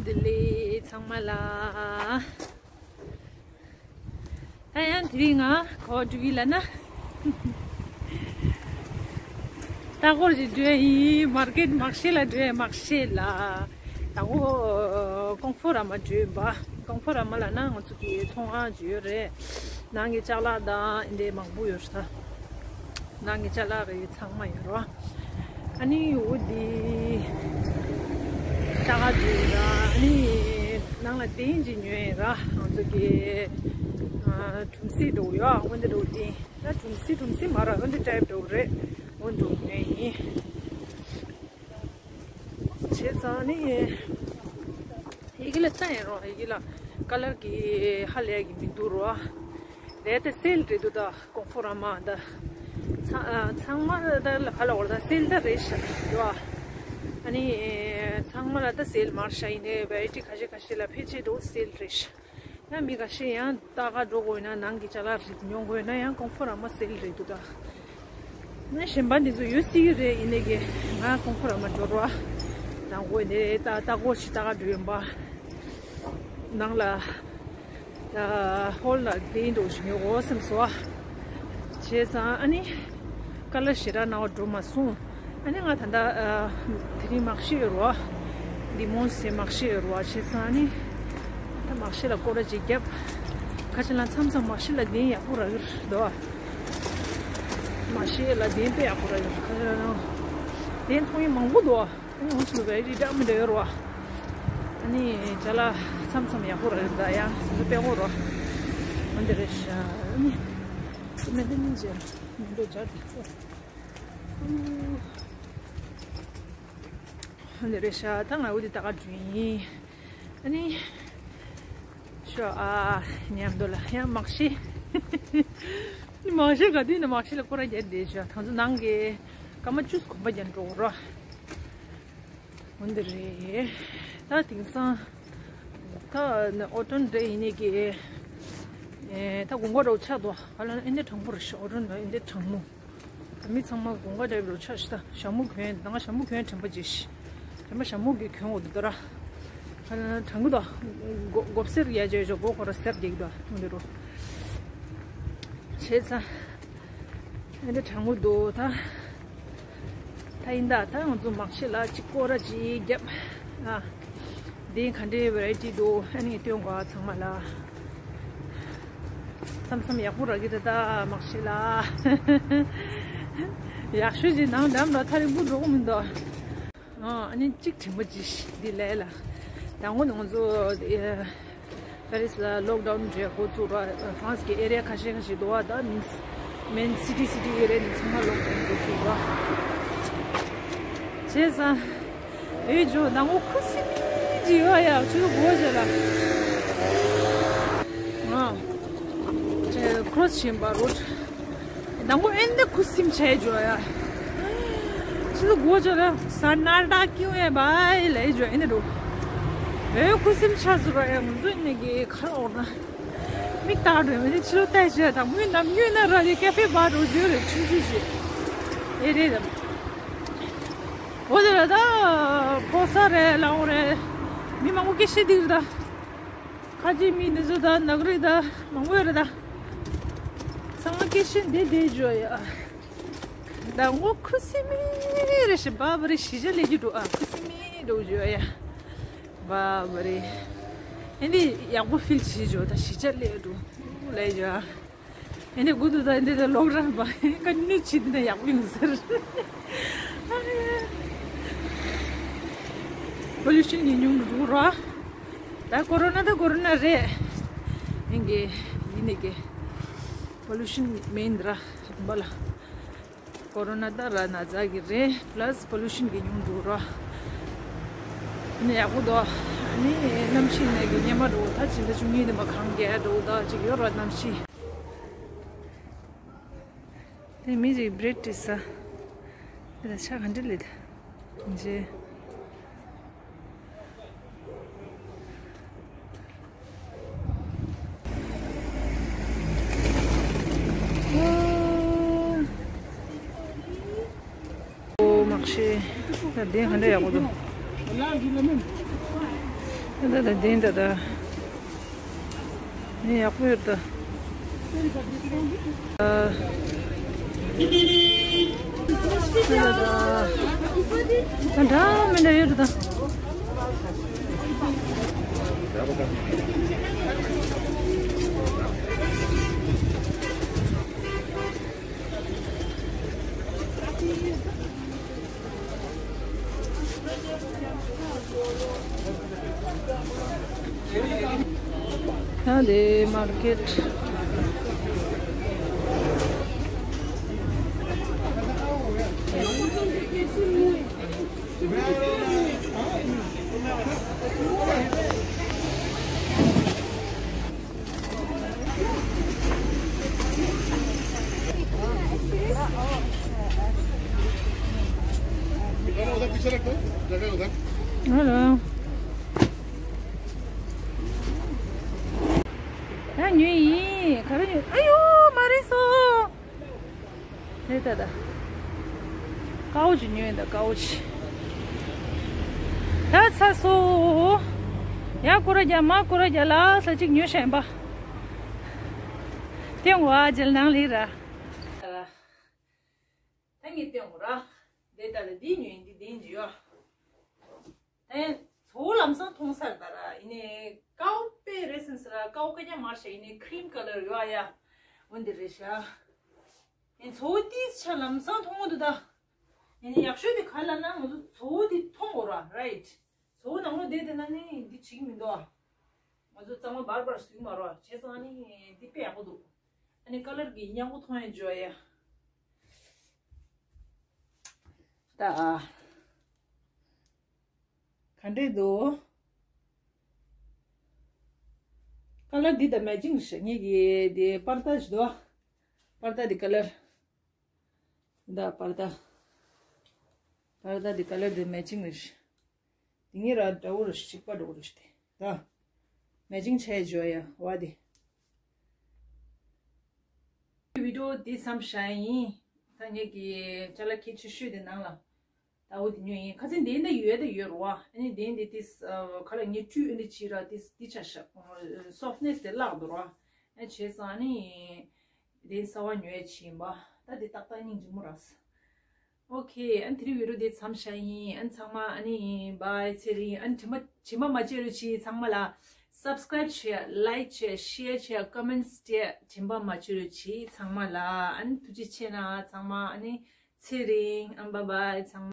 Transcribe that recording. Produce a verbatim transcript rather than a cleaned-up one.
བདེ་ལེགས་ཚང་མ་ལ། ད་ཡང་དེ་རིང་ང་ག་པར་འགྲོ་གི་ལབ་ན། ལྟ་སྐོར་ཅིག་འགྲོ་ཡ་ཡིན། མར་ཀེཊ་མར་ཤེ་ལ་འགྲོ་ཡ། མར་ཤེ་ལ། ད་འོ་ཀོང་ཕོ་ར་མ་འགྲོ་ཡིན་པ། ཀོང་ཕོ་ར་མ་ལབ་ན་ང་ཚོ་གི་ཚོང་ཁང་ཅིག་ཡོད་རེད། ནང་གི་ཅ་ལག་དང་འདི་མང་པོ་ཡོད་རེད་ད། ནང་གི་ཅ་ལག་རེད། ཚང་མ་ཡོད་རེད། ཨ་ནི་འོ་འདི་ལྟ་ག་འགྲོ་ཡིན་ར། ཨ་ནི་ནང་ལ་གདན་ཅིག་ཉོས་ཡིན་ར། ང་ཚོ་གི་ཨ་གྲུམ་སྲས་འགྲོ་ཡོད། འོ་འདི་འགྲོ་གདན། ད་གྲུམ་སྲས་གྲུམ་སྲས་མ་ར། འོ་འདི་ཊའིབ་འགྲོ་རེད། འོ་འགྲོ་ཉོས་ཡིན། བྱས་ཙང་ནི་ཡི་གེ་ལ་ལྟ་ཡིན་རོ། ཡི་གེ་ལ་ཀ་ལར་གི་ཧ་ལས་གི་མི་འདུག་རོ། དེ་ལྟ་སེལ་རེད་འདུག་ད། ཀོང་ཕོ་ར་མ་ད་ཚང་ཚང་མ་ད་ལ་ག་ལ་འོར་ད་སེལ་ད་རེད་ཤག་འདུག་ཨ། ཨ་ནི་ཚང་མ་ལ་ད་སེལ་མར་ཤ་ཡིན་ནའི་བེ་རའི་ཊི་ཁ་ཤས་ཁ་ཤས་ལ་ཕལ་ཆེར་འགྲོ་སེལ་རེད་ཤག་ཡང་མི་ཁ་ཤས་ཡང་ལྟ་ག་འགྲོ་དགོས་ན་ནང་གི་ཅ་ལག་རིགས་ཉོ་དགོས་ན་ཡང་ཀོང་ཕོ་ར་མ་སེལ་རེད་འདུག་ད། ན་གཞན་པ་འདི་ཚོ་ཡོད་སྲིད་ཀྱི་རེད། ཡིན་ནའི་གི་ང་ཀོང་ཕོ་ར་མ་འགྲོ་རོགས། དང་པོ་འདི་ལྟ་ལྟ་སྐོར་ཞིག་ལྟ་ག་འགྲོ་ཡིན་པ། ནང་ལ་ད་ཧོལ་ལ་གདན་འདྲ་ཞིག་ཉོ་དགོས་བསམ་སོང་བ། བྱས་ཙང་ཨ་ནི་ཀ་ལར་ཞེ་དྲག་ནང་བ་འགྲོ་མ་སོང་། ཨ་ནི་ང་ད་ལྟ་ཨ་དེ་རིང་མར་ཤེ་ཡོད་རོ། ལི་མོན་ཟེར་མར་ཤེ་ཡོད་རོ། བྱས་ཙང་ཨ་ནི་ད་མར་ཤེ་ལ་སྐོར་ར་ཅིག་བརྒྱབ། ཁ་ཆེ་ལ་མཚམས་མཚམས་མར་ཤེ་ལ་གདན་ཡག་པོ་རག་གི་རེད་དོ། མར་ཤེ་ལ་གདན་དཔེ་ཡག་པོ་རག་གི་རེད། ཁ་ཆེ་ལ་ནང་གདན་ཚོང་ཡིན་མང་པོ་འདུག་ཨ་ནི་འོ་ཚོ་བེ་རི་འདྲ་མི་འདྲ་ཡོད་རོ། ཨ་ནི་ཅ་ལག་མཚམས་མཚམས་ཡག་པོ་རག་གི་རེད། ད་ཡང་སོ་སོ་དཔེ་ཡག་པོ་རོ། འོ་འདི་རེད་ཤག་ཨ་ནི་མི་འདི་མི་འཇལ། མི་འདི་འཇལ་དེ། འདི་རེད་ཤག་ད་ང་འོ་འདི་ལྟ་ག་འགྲོ་ཡིན། ཨ་ནི་ཤོ་ཨ་མཉམ་དུ་ལ་ཡང་མར་ཤེ། མར་ཤེ་ག་དུས་ནས་མར་ཤེ་ལ་སྐོར་ར་རྒྱག་བསྡད་ཤག་ད་ཚོ་ནང་གི་སྐར་མ་བཅུ་གོམ་པ་རྒྱག་འགྲོ་རོ། འོ་འདི་རེད། ད་དེང་སང་ད་ཨོ་ཊོན་འདྲ་ཡིན་ནི་གི་ཨེ་ད་དགུན་ཁ་རོ་ཆགས་འདུག་ཨ་ལ་ཨེ་འདི་གྲང་པོ་རེད་ཤག་ཨོ་ཊོན་འདྲ་ཨེ་འདི་གྲང་མོ། མི་ཚང་མ་དགུན་ཁ་འདྲ་བོ་ཆགས་ཤི་ད་ཞྭ་མོ་གྱོན་ད་ང་ཞྭ་མོ་གྱོན་དྲན་པ་བརྗེད་ཤི། དྲན་པ་ཞྭ་མོ་གི་གྱོན་འོ་འདི་ད་ར། ཨ་ལ་གྲང་གི་ད་གོ་གོ་སེར་ཡ་ཇོ་ཇོ་གོ་ཁོ་ར་སེར་རྒྱག་གི་ད་འོ་འདི་རོ། བྱས་ཙང་། ཨ་འདི་གྲང་མོ་འདུག་ད། ད་ཡིན་ད་ད་ང་ཚོ་མར་ཤེ་ལ་གཅིག་སྐོར་ར་གཅིག་བརྒྱབ། ཨ། འདི་ག་འདྲའི་བེ་རའི་ཊི་འདུག་ཨ་ནི་སྟོན་གོ་ཚང་མ་ལ། མཚམས་མཚམས་ཡག་པོ་རག་གི་རེད་ད་མར་ཤེ་ལ། ཡག་ཤོས་ཅིག་ནང་འགྲམ་ལ་ཐག་རིང་པོ་འགྲོ་གི་མི་འདུག་ཨ་ནི་གཅིག་དྲན་པ་ཅིག་འདི་ལས་ལ། དང་པོ་ནས་ང་ཚོ་ཨེ་པེ་རིས་ལ་ལོག་ཌའུན་རེ་འགོ་བཙུགས་ར། ཧྥ་རན་སི་གི་ཨེ་རི་ཡ་ཁ་ཤས་ཁ་ཤས་འདུག་བ། ད་མིན་མིན་སི་ཊི་སི་ཊི་ཨེ་རི་ཡ་ནས་ཚང་མ་ལོག་ཌའུན་འགོ་བཙུགས་ར། བྱས་ཙང་ཨེ་ཇོ་དང་པོ་ཁུ་སིམ་ཅིག་ཡོད་ཡ། ཆུ་ཚོད་དགུ་པ་བྱས་ལ། ང་ཁྲོ་སི་ཕྱིན་པ་རོ། དང་པོ་ཨེ་འདི་ཁུ་སིམ་ཆེ་ཇོ་ཡ། ཆུ་ཚོད་དགུ་ཇོ་ལ་ས་ན་ད་ཀིའུ་ཡ་བའི་ལེ་ཇོ་ཨེ་འདི་རུ། ཨེ་ཁུ་སིམ་ཆ་ཟུ་ར་ཡ་ང་ཚོ་ནི་གི་ཁ་ལ་འོར་ན། མིག་ལྟ་འགྲོ་མི་དེ་ཆུ་ཚོད་ཏའི་ཆེ་དང་མུན་ནམ་ཡོད་ན་ར་ལི་ཀ་ཧྥེ་བ་རུ་ཇོ་རེ་ཆུང་ཆུང་ཞིག་ཨེ་རེད་དམ། འོ་དེ་ལ་ད་ཕོ་ས་རེ་ལའོ་རེ་མི་མང་པོ་སྐད་བཤད་འདི་རེད་ད། ཁ་ཆེ་མི་འདི་ཚོ་ད་ནག་རིགས་ད་མང་པོ་ཡོད་རེད་ད། ཚང་མ་སྐད་བཤད་འདི་བསྡད་འཇོ་ཡ། ད་ངོ་ཁུ་སིམ་མེ་རེ་ཞིག་བ་བ་རེ་ཞི་ཇ་ལས་ཀྱི་འགྲོ་ཨ། ཁུ་སིམ་མེ་འགྲོ་འཇོ་ཡ། བ་བ་རེ། ཨེ་འདི་ཡག་པོ་ཕིལ་བྱེད་འཇོ་ད་ཞི་ཇ་ལས་འགྲོ་ལས་འཇོ་ཨ། ཨེ་འདི་དགུ་འདུག་ད་ཨེ་འདི་ད་ལོག་ར་བ་ཀ་ནུ་ཆི་འདི་ན་ཡག་པོ་ཡོང་ཟེར། པོ་ལུ་ཤན་གྱི་ཉུང་འགྲོ་ར། ད་ཀོ་རོ་ན་ད་ཀོ་རོ་ན་རེད། ཡིན་གི་ཡིན་ནི་གི། པོ་ལུ་ཤན་མེད་འདི་ར་རིམ་པ་ལ། ཀོ་རོ་ན་ད་ར་ན་ཚ་གི་རེད། པ་ལ་སི་པོ་ལུ་ཤན་གྱི་ཉུང་འགྲོ་ར། ཨ་ནི་ཡག་པོ་འདུག་ཨ་ནི་གནམ་གཤིས་ནས་ཀྱི་སྙེ་མ་འགྲོ་ད་ཕྱི་ཟླ་བཅུ་གཉིས་ནས་མ་གང་རྒྱལ་འགྲོ་ད་ཅིག་ཡོད་ར་གནམ་གཤིས། དེ་མི་ཅིག་བྷི་རེད་ཊི་ས། དེ་ལ་ཆ་ག་འདྲ་ལེད། ཇེ། ཨོ་མ་ཤེས། ད་དེ་ག་འདྲ་ཡག་པོ་འདུག་ད་ད་དེ་ད་ད། ནི་ཡག་པོ་ཡོད་ད། ཨ། ད་ད་ད། ད་འདྲ་མི་འདྲ་ཡོད་ད། ད་དེ་མར་ཀེཊ། Hello. ད་ཉོས་ཡིན། ག་རེ་ཉོས། ཨ་ཡོ། མ་རེད་སོ། དེ་ད་ད། ཀའོ་ཅི་ཉོས་ཡིན་ད། ཀའོ་ཅི། ད་ཚ་སོ། ཡ་ཀུ་ར་རྒྱ་མ་ཀུ་ར་རྒྱ་ལ་ས་གཅིག་ཉོས་ཤན་པ། སྟེང་བ་རྒྱལ་ནང་ལི་ར། ད་ངས་སྟོན་དགོས་ར། དེ་ལྟར་འདི་ཉོས་འདི་བདེན་གྱི་ཡོད། ཨེ། ཚོ་བོ་ལམ་སང་མཐོང་ས་རེད་ད་ར། ཡིན་ནའི་ཀའོ་དཔེ་རེད་སེམས་སི་ར། ཀའོ་སྐད་རྒྱག་མ་ཤེས། ཡིན་ནའི་ཁི་རིམ་ཀ་ལར་ཡོད་ཨ་ཡ། འོ་འདི་རེད་ཤག་ཨེ། ཚོ་བོ་ཏིས་ཆ་ལམ་སང་མཐོང་གི་འདུག་ད། ཡིན་ནའི་ཡག་ཤོས་དེ་ག་ལ་ན་ང་ཚོ་ཚོ་བོ་དེ་མཐོང་དགོས་ར། རའིཊ། ཚོ་བོ་ནང་ལོགས་བསྡད་དེ་ན་ནི་འདི་བྱེད་ཀྱི་མི་འདུག་ཨ། ང་ཚོ་གཙང་མ་བར་བར་བཟོས་མ་རོགས། བྱས་ཙང་ནི་འདི་དཔེ་ཡག་པོ་འདུག་ཨ་ནི་ཀ་ལར་གྱི་ཉག་པོ་མཐོང་ཡ་འཇོ་ཡ། ད་ཨ། ག་འདྲས་འདུག་ཀ་ལར་འདི་དང་མེ་ཅིང་རེད་ཤག་ངེད་ཀྱི་འདི་པར་ཏ་ཞིག་འདུག་པར་ཏ་འདི་ཀ་ལར། ད་པར་ཏ། པར་ཏ་འདི་ཀ་ལར་འདི་མེ་ཅིང་རེད་ཤག་འདི་ངེད་ར་འདྲ་བོ་རེད་ཤག་གཅིག་པ་འདྲ་བོ་རེད་ཤག་དེ། ད། མེ་ཅིང་བྱས་འཇོ་ཡ་བ་འདི། བི་ཌི་ཡོ་འདི་མཚམས་བཞག་ཡིན། ད་ངེད་ཀྱི་ཅ་ལག་གལ་ཆེ་ཤོས་དེ་ནང་ལ། ད་འོ་དེ་ཉོས་ཡིན། ཁ་སང་དེ་འདྲ་ཡོད་ད་ཡོད་རེད་བ། ཨ་ནི་དེ་འདི་ཏིས་ག་ལ་ངས་བཀྲུས་ཨ་ནི་བྱས་ར་ཏིས་འདི་ཆ་ཤག་སོཕ་ནེས་དེ་བརླག་འདུག་ར། ཨ་བྱས་ཙང་ཨ་ནི་དེ་གསར་བ་ཉོས་ཡ་བྱས་ཡིན་པ། ད་དེ་ཏག་ཏག་སྙིང་རྗེ་མོ་རག་སོང་། ཨོ་ཁེ། ཨ་ནི་དེ་རིང་བི་ཌི་ཡོ་དེ་མཚམས་བཞག་ཡིན། ཨ་ནི་ཚང་མ་ཨ་ནི་བའི་ཚེ་རིང་། ཨ་ནི་དྲན་པ་དྲན་པ་མ་བརྗེད་རོགས་གྱིས། ཚང་མ་ལ་སབ་སི་ཀ་རའིབ་བྱེད། ལའིག་བྱེད། ཤེར་བྱེད། ཀོ་མེན་ཊི་བྱེད། དྲན་པ་མ་བརྗེད་རོགས་གྱིས་ཚང་མ་ལ། ཨ་ནི་ཐུགས་རྗེ་ཆེ་གནང་ཚང་མ། ཨ་ནི་ཚེ་རིང་། ཨ་བའི་བའི་ཚང་མ།